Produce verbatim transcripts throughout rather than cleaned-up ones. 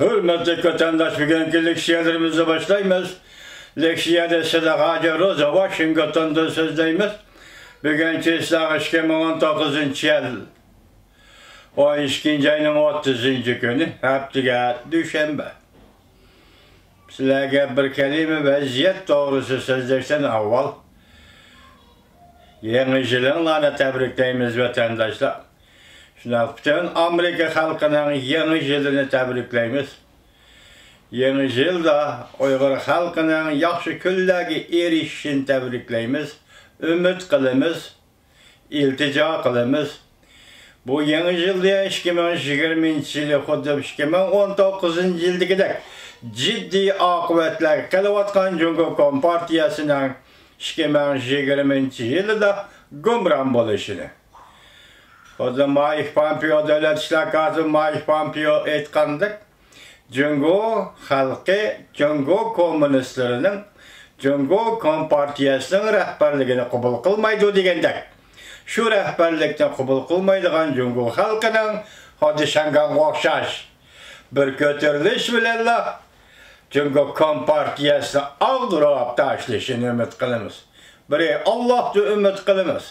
ھۆرمەتلىك ۋەتەنداش، بۈگۈنكى لېكسىيەلىرىمىزنى باشلايمىز. لېكسىيەدە سىدىق ھاجى روزا ۋاشىنگتوندىن سۆزلەيمىز. بۈگۈن چېسلاغ ئىككى مىڭ ئون توققۇزىنچى يىل، ئون ئىككىنچى ئاينىڭ ئوتتۇزىنچى كۈنى، ھەپتىگە دۈشەنبە. سىلەرگە بىر كەلىمە ۋەزىيەت توغرىسىدا سۆزلەشتىن ئاۋۋال، يېڭى يىلىڭلارنى تەبرىكلەيمىز، ۋەتەنداشلار. شۇنداق، پۈتۈن ئامېرىكا خەلقىنىڭ يېڭى يىلىنى تەبرىكلەيمىز. يېڭى يىلدا ئۇيغۇر خەلقىنىڭ ياخشى كۈنلەرگە ئېرىشىشىنى تەبرىكلەيمىز، ئۈمىد قىلىمىز، ئىلتىجا قىلىمىز. بۇ يېڭى يىلدا، ئىككى مىڭ يىگىرمىنچى يىلى خۇددى ئىككى مىڭ ئون توققۇزىنچى يىلدىكىدەك جىددىي ئاقىۋەتلەرگە قېلىۋاتقان جۇڭگو كومپارتىيەسىنىڭ ئىككى مىڭ يىگىرمىنچى يىلىدا گۇمران بولۇشىنى، خۇددى مايك پامپېئو، دۆلەت ئىشلار كاتىپى مايك پامپېئو ئېيتقاندەك، جۇڭگو خەلقى جۇڭگو كوممۇنىستلىرىنىڭ، جۇڭگو كومپارتىيەسىنىڭ رەھبەرلىكىنى قوبۇل قىلمايدۇ دېگەندەك، شۇ رەھبەرلىكنى قوبۇل قىلمايدىغان جۇڭگو خەلقىنىڭ خۇددى شياڭگاڭغا ئوخشاش بىر كۆتۈرۈلۈش بىلەنلا جۇڭگو كومپارتىيەسىنى ئاغدۇرۇپ تاشلىشىنى ئۈمىد قىلىمىز. بىرى، ئاللاھتىن ئۈمىد قىلىمىز.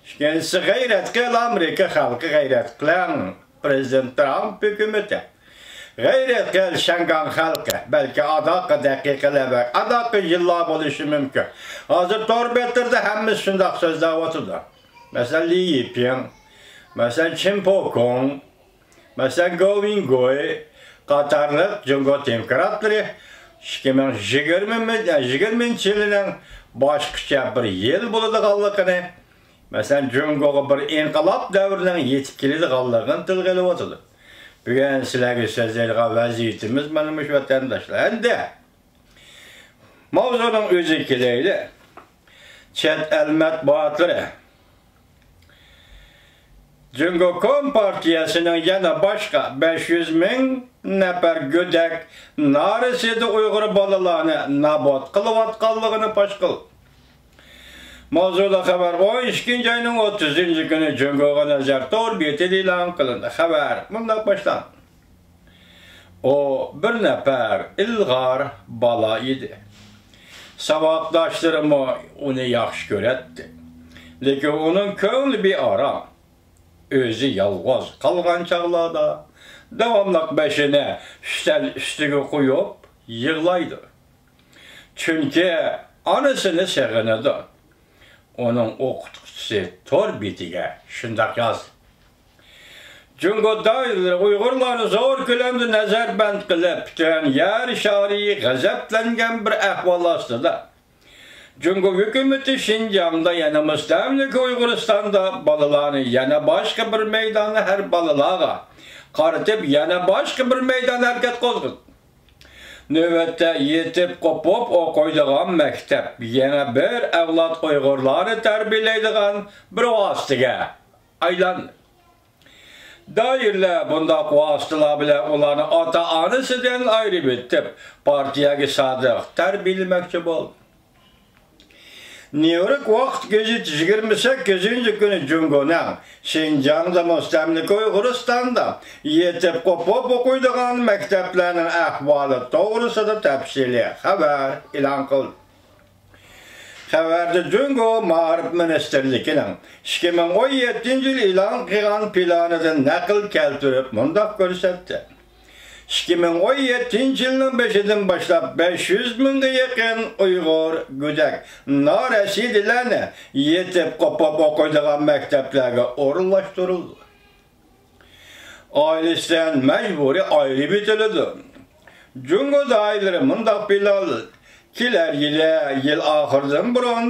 ئىككىنچىسى، غەيرەت قىل، ئامېرىكا خەلقى، غەيرەت قىلىڭ. پىرېزىدېنت ترامپ ھۆكۈمىتى، غەيرەت قىل، شياڭگاڭ خەلقى. بەلكى ئاداققى دەقىقىلەر ۋە ئاداققى يىللار بولۇشى مۇمكىن. ھازىر تور بەتلىرىدە ھەممىسى شۇنداق سۆزلەۋاتىدۇ. مەسىلەن، لى يىپىڭ، مەسىلەن، چىن پوكۇڭ، مەسىلەن، گو ۋىڭگوي قاتارلىق جۇڭگو دېموكراتلىرى ئىككى مىڭ يىگىرمە، يىگىرمىنچى يىلىنىڭ باشقىچە بىر يىل بولىدىغانلىقىنى، مەسىلەن، جۇڭگوغا بىر ئىنقىلاب دەۋرىنىڭ يېتىپ كېلىدىغانلىقىنى تىلغا ئېلىۋاتىدۇ. بۈگۈن سىلەرگە سۆزلەيدىغان ۋەزىيىتىمىز مانا مۇشۇ، ۋەتەنداشلار. ئەمدى ماۋزۇنىڭ ئۆزىگە كېلەيلى. چەت ئەل مەتبۇئاتلىرى جۇڭگو كومپارتىيەسىنىڭ يەنە باشقا بەش يۈز مىڭ نەپەر گۆدەك نارەسىدە ئۇيغۇر بالىلارنى نابۇت قىلىۋاتقانلىقىنى پاش قىلدى. ماۋزۇلۇق خەۋەر ئون ئىككىنچى ئاينىڭ ئوتتۇزىنچى كۈنى جۇڭگوغا نەزەر تور بېتىدە ئېلان قىلىندى. خەۋەر مۇنداق باشلاندى. ئۇ بىر نەپەر ئىلغار بالا ئىدى. ساۋاقداشلىرىمۇ ئۇنى ياخشى كۆرەتتى. لېكىن ئۇنىڭ كۆڭلى بىئارام. ئۆزى يالغۇز قالغان چاغلاردا داۋاملىق بېشىنى ئۈستەل ئۈستىگە قويۇپ يىغلايدۇ. چۈنكى ئانىسىنى سېغىنىدۇ. ئۇنىڭ ئوقۇتقۇچىسى تور بېتىگە شۇنداق يازدى. جۇڭگو دائىرىلىرى ئۇيغۇرلارنى زور كۆلەمدە نەزەربەند قىلىپ، پۈتۈن يەر شارى غەزەپلەنگەن بىر ئەھۋال ئاستىدا، جۇڭگو ھۆكۈمىتى شىنجاڭدا، يەنى مۇستەملىكە ئۇيغۇرىستاندا بالىلارنى يەنە باشقا بىر مەيداندا ھەر بالىلارغا قارىتىپ، يەنە باشقا بىر مەيدان ھەرىكەت قوزغىدى. نۆۋەتتە يېتىپ قوپۇپ ئوقۇيدىغان مەكتەپ يەنە بىر ئەۋلاد ئۇيغۇرلارنى تەربىيەلەيدىغان بىر ۋاسىتىگە ئايلاندى. دائىرىلەر بۇنداق ۋاسىتىلەر بىلەن ئۇلارنى ئاتا-ئانىسىدىن ئايرىۋېتىپ، پارتىيەگە سادىق تەربىيەلىمەكچى بولدى. نيۇ يورك ۋاقىت گېزىتى يىگىرمە سەككىزىنچى كۈنى جۇڭگونىڭ شىنجاڭدا، مۇستەملىكە ئۇيغۇرىستاندا يېتىپ قوپۇپ ئوقۇيدىغان مەكتەپلەرنىڭ ئەھۋالى توغرىسىدا تەپسىلىي خەۋەر ئېلان قىلدى. خەۋەردە جۇڭگو مائارىپ مىنىستىرلىكىنىڭ ئىككى مىڭ ئون يەتتىنچى يىل ئېلان قىلغان پىلانىدىن نەقىل كەلتۈرۈپ مۇنداق كۆرسەتتى. ئىككى مىڭ ئون يەتتىنچى يىلنىڭ بېشىدىن باشلاپ بەش يۈز مىڭغا يېقىن ئۇيغۇر گۆدەك نارەسىدىلەرنى يېتىپ قوپۇپ ئوقۇيدىغان مەكتەپلەرگە ئورۇنلاشتۇرۇلدى. ئائىلىسىدىن مەجبۇرىي ئايرىۋېتىلىدۇ. جۇڭگو دائىرىلىرى مۇنداق پىلانلىدى. كېلەر يىلى، يىل ئاخىرىدىن بۇرۇن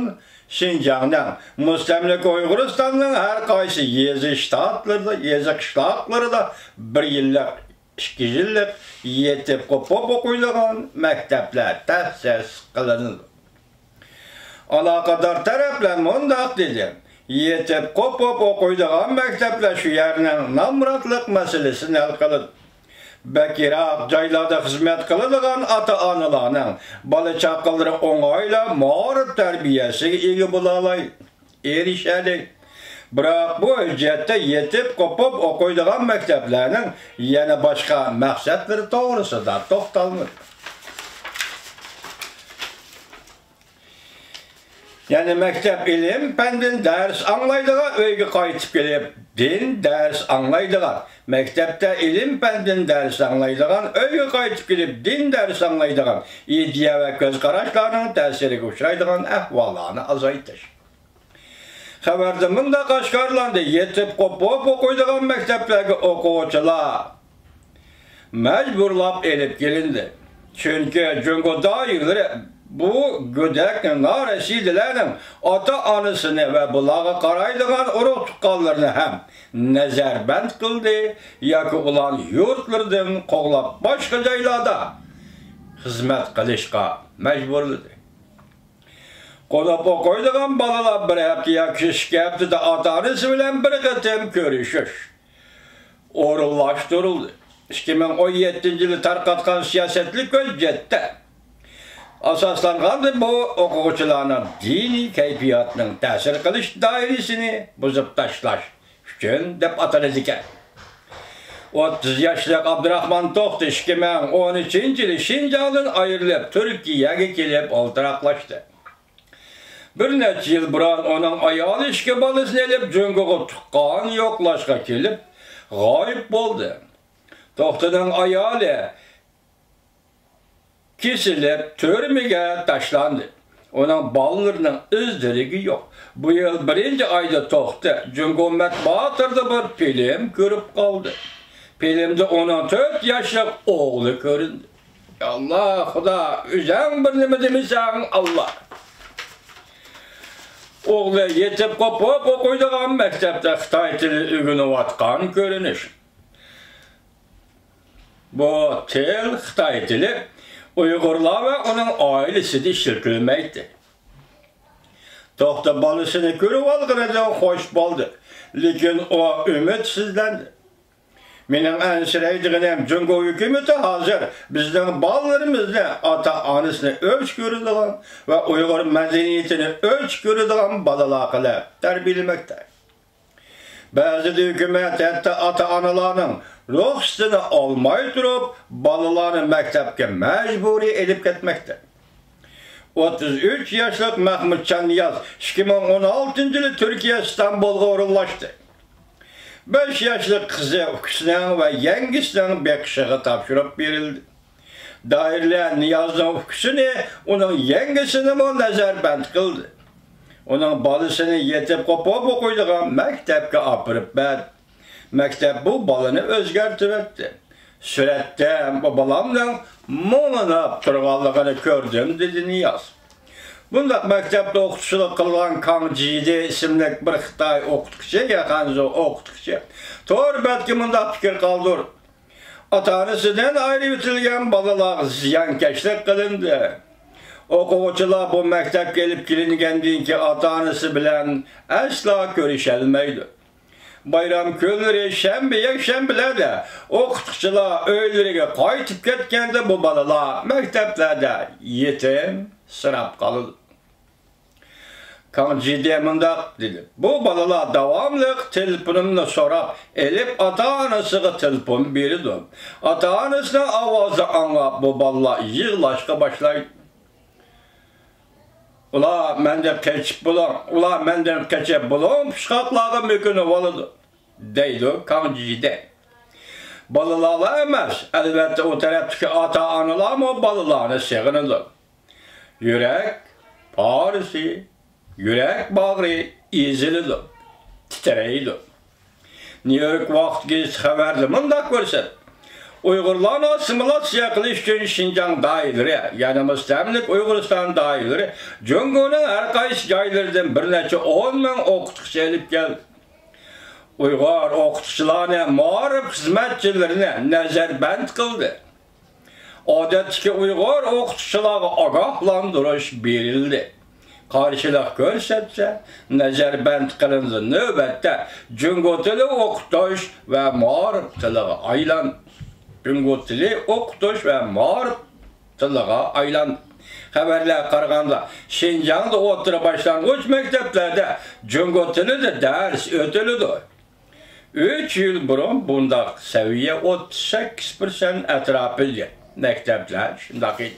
شىنجاڭنىڭ، مۇستەملىكە ئۇيغۇرىستاننىڭ ھەر قايسى يېزا شتاتلىرىدا، يېزا قىشلاقلىرىدا بىر يىللىق، ئىككى يىللىق يېتىپ قوپۇپ ئوقۇيدىغان مەكتەپلەر تەسىس قىلىنىدۇ. ئالاقىدار تەرەپلەر مۇنداق دېدى: يېتىپ قوپۇپ ئوقۇيدىغان مەكتەپلەر شۇ يەرنىڭ نامراتلىق مەسىلىسىنى ھەل قىلىدۇ. بەك يىراق جايلاردا خىزمەت قىلىدىغان ئاتا-ئانىلارنىڭ بالا-چاقىلىرى ئوڭايلا مائارىپ تەربىيەسىگە ئىگە بولالايدۇ، ئېرىشەلەيدۇ. بىراق بۇ ھۆججەتتە يېتىپ قوپۇپ ئوقۇيدىغان مەكتەپلەرنىڭ يەنە باشقا مەقسەتلىرى توغرىسىدا توختالمىدى. يەنى مەكتەپ ئىلىم-پەندىن دەرس ئاڭلايدىغان، ئۆيگە قايتىپ كېلىپ دىن دەرس ئاڭلايدىغان، مەكتەپتە ئىلىم-پەندىن دەرس ئاڭلايدىغان، ئۆيگە قايتىپ كېلىپ دىن دەرس ئاڭلايدىغان ئىدىيە ۋە كۆز قاراشلارنىڭ تەسىرىگە ئۇچرايدىغان ئەھۋاللارنى ئازايتىش. خەۋەردە مۇنداق ئاشكارىلاندى، يېتىپ قوپۇپ ئوقۇيدىغان مەكتەپلەرگە ئوقۇغۇچىلار مەجبۇرلاپ ئېلىپ كېلىندى. چۈنكى جۇڭگو دائىرىلىرى بۇ گۆدەك نارەسىدىلەرنىڭ ئاتا-ئانىسىنى ۋە بۇلارغا قارايدىغان ئۇرۇق-تۇغقانلىرىنى ھەم نەزەربەند قىلدى ياكى ئۇلارنى يۇرتلىرىدىن قوغلاپ، باشقا جايلاردا خىزمەت قىلىشقا مەجبۇرلىدى. قونۇپ ئوقۇيدىغان بالىلار بىر ھەپتە ياكى ئىككى ھەپتىدە ئاتا-ئانىسى بىلەن بىر قېتىم كۆرۈشۈش ئورۇنلاشتۇرۇلدى. ئىككى مىڭ ئون يەتتىنچى يىلى تارقاتقان سىياسەتلىك ھۆججەتتە ئاساسلانغانىدى، بۇ ئوقۇغۇچىلارنىڭ دىنىي كەيپىياتنىڭ تەسىر قىلىش دائىرىسىنى بۇزۇپ تاشلاش ئۈچۈن دەپ ئاتىلىدىكەن. ئوتتۇز ياشلىق ئابدۇراخمان توختى ئىككى مىڭ ئون ئۈچىنچى يىلى شىنجاڭدىن ئايرىلىپ، تۈركىيەگە كېلىپ ئولتۇراقلاشتى. بىر نەچچە يىل بۇرۇن ئۇنىڭ ئايالى ئىككى بالىسىنى ئېلىپ، جۇڭگوغا تۇغقان يوقلاشقا كېلىپ، غايىب بولدى. توختىنىڭ ئايالى كېسىلىپ، تۈرمىگە تاشلاندى. ئۇنىڭ بالىلىرىنىڭ ئىز-دېرىكى يوق. بۇ يىل بىرىنچى ئايدا توختى جۇڭگو مەتبۇئاتلىرىدا بىر فىلىم كۆرۈپ قالدى. فىلىمدا ئۇنىڭ تۆت ياشلىق ئوغلى كۆرۈندى. ئاللا، خۇدا، ئۆزەڭ بىر نېمە دېمىسەڭ، ئاللا. ئوغلى يېتىپ قوپۇپ ئوقۇيدىغان مەكتەپتە خىتاي تىلى ئۆگىنىۋاتقان كۆرۈنۈش. بۇ تىل، خىتاي تىلى، ئۇيغۇرلار ۋە ئۇنىڭ ئائىلىسىدە ئىشلىتىلمەيتتى. توختى بالىسىنى كۆرۈۋالغىنىدىن خوش بولدى، لېكىن ئۇ ئۈمىدسىزلەندى. مېنىڭ ئەنسىرەيدىغىنىم، جۇڭگو ھۆكۈمىتى ھازىر بىزنىڭ بالىلىرىمىزنى ئاتا-ئانىسىنى ئۆچ كۆرىدىغان ۋە ئۇيغۇر مەدەنىيىتىنى ئۆچ كۆرىدىغان بالىلار قىلىپ تەربىيەلىمەكتە. بەزىدە ھۆكۈمەت ھەتتا ئاتا-ئانىلارنىڭ رۇخسىتىنى ئالماي تۇرۇپ، بالىلارنى مەكتەپكە مەجبۇرىي ئېلىپ كەتمەكتە. ئوتتۇز ئۈچ ياشلىق مەھمۇتجان نىياز ئىككى مىڭ ئون ئالتىنچى يىلى تۈركىيە ئىستانبۇلغا ئورۇنلاشتى. بەش ياشلىق قىزى ئۇكىسىنىڭ ۋە يەڭگىسىنىڭ بېقىشىغا تاپشۇرۇپ بېرىلدى. دائىرىلەر نىيازنىڭ ئۇكىسىنى، ئۇنىڭ يەڭگىسىنىمۇ نەزەربەند قىلدى. ئۇنىڭ بالىسىنى يېتىپ قوپۇپ ئوقۇيدىغان مەكتەپكە ئاپىرىپ بەردى. مەكتەپ بۇ بالىنى ئۆزگەرتىۋەتتى. سۈرەتتە بۇ بالامنىڭ مۇڭلىنىپ تۇرغانلىقىنى كۆردۈم، دېدى نىياز. بۇنداق مەكتەپتە ئوقۇتقۇچىلىق قىلغان كاڭ جىدې ئىسىملىك بىر خىتاي ئوقۇتقۇچى، يا خەنزۇ ئوقۇتقۇچى تور بەتكە مۇنداق پىكىر قالدۇردى. ئاتا-ئانىسىدىن ئايرىۋېتىلگەن بالىلارغا زىيانكەشلىك قىلىندى. ئوقۇغۇچىلار بۇ مەكتەپكە ئېلىپ كېلىنگەندىن كېيىن ئاتا-ئانىسى بىلەن ئەسلا كۆرۈشەلمەيدۇ. بايرام كۈنلىرى، شەنبە، يەكشەنبىلەردە ئوقۇتقۇچىلار ئۆيلىرىگە قايتىپ كەتكەندە، بۇ بالىلار مەكتەپلەردە يېتىمسىراپ قالىدۇ. كاڭ جىدې مۇنداق دېدى، بۇ بالىلار داۋاملىق تېلېفونۇمنى سوراپ ئېلىپ، ئاتا-ئانىسىغا تېلېفون بېرىدۇ. ئاتا-ئانىسىنىڭ ئاۋازىنى ئاڭلاپ، بۇ بالىلار يىغلاشقا باشلايدۇ. ئۇلار مەندىن قېچىپ بۇلۇڭ، ئۇلار مەندىن قېچىپ بۇلۇڭ پۇچقاقلارغا مۆكۈنۈۋالىدۇ، دەيدۇ كاڭ جىدې. بالىلارلا ئەمەس، ئەلۋەتتە، ئۇ تەرەپتىكى ئاتا-ئانىلارمۇ بالىلارنى سېغىنىدۇ. يۈرەك پارىسى، يۈرەك باغرى ئېزىلىدۇ، تىترەيدۇ. نيۇ يورك ۋاقىت گېزىتى خەۋەردە مۇنداق كۆرسەتتى، ئۇيغۇرلارنى ئاسسىمىلاتسىيە قىلىش ئۈچۈن شىنجاڭ دائىرىلىرى، يەنى مۇستەملىكە ئۇيغۇرىستان دائىرىلىرى جۇڭگونىڭ ھەر قايسى جايلىرىدىن بىر نەچچە ئون مىڭ ئوقۇتقۇچى ئېلىپ كەلدى. ئۇيغۇر ئوقۇتقۇچىلارنى، مائارىپ خىزمەتچىلىرىنى نەزەربەند قىلدى. ئادەتتىكى ئۇيغۇر ئوقۇتقۇچىلارغا ئاگاھلاندۇرۇش بېرىلدى. قارشىلىق كۆرسەتسە، نەزەربەند قىلىنىدۇ. نۆۋەتتە جۇڭگو تىلى ئوقۇتۇش ۋە مائارىپ تىلىغا ئايلاندى. جۇڭگو تىلى ئوقۇتۇش ۋە مائارىپ تىلىغا ئايلاندى. خەۋەرلەرگە قارىغاندا، شىنجاڭدا ئوتتۇرا باشلانغۇچ مەكتەپلەردە جۇڭگو تىلىدا دەرس ئۆتۈلىدۇ. ئۈچ يىل بۇرۇن بۇنداق سەۋىيە ئوتتۇز سەككىز پىرسەنت ئەتراپىدا ئىدى. مەكتەپلەر شۇنداق ئىدى.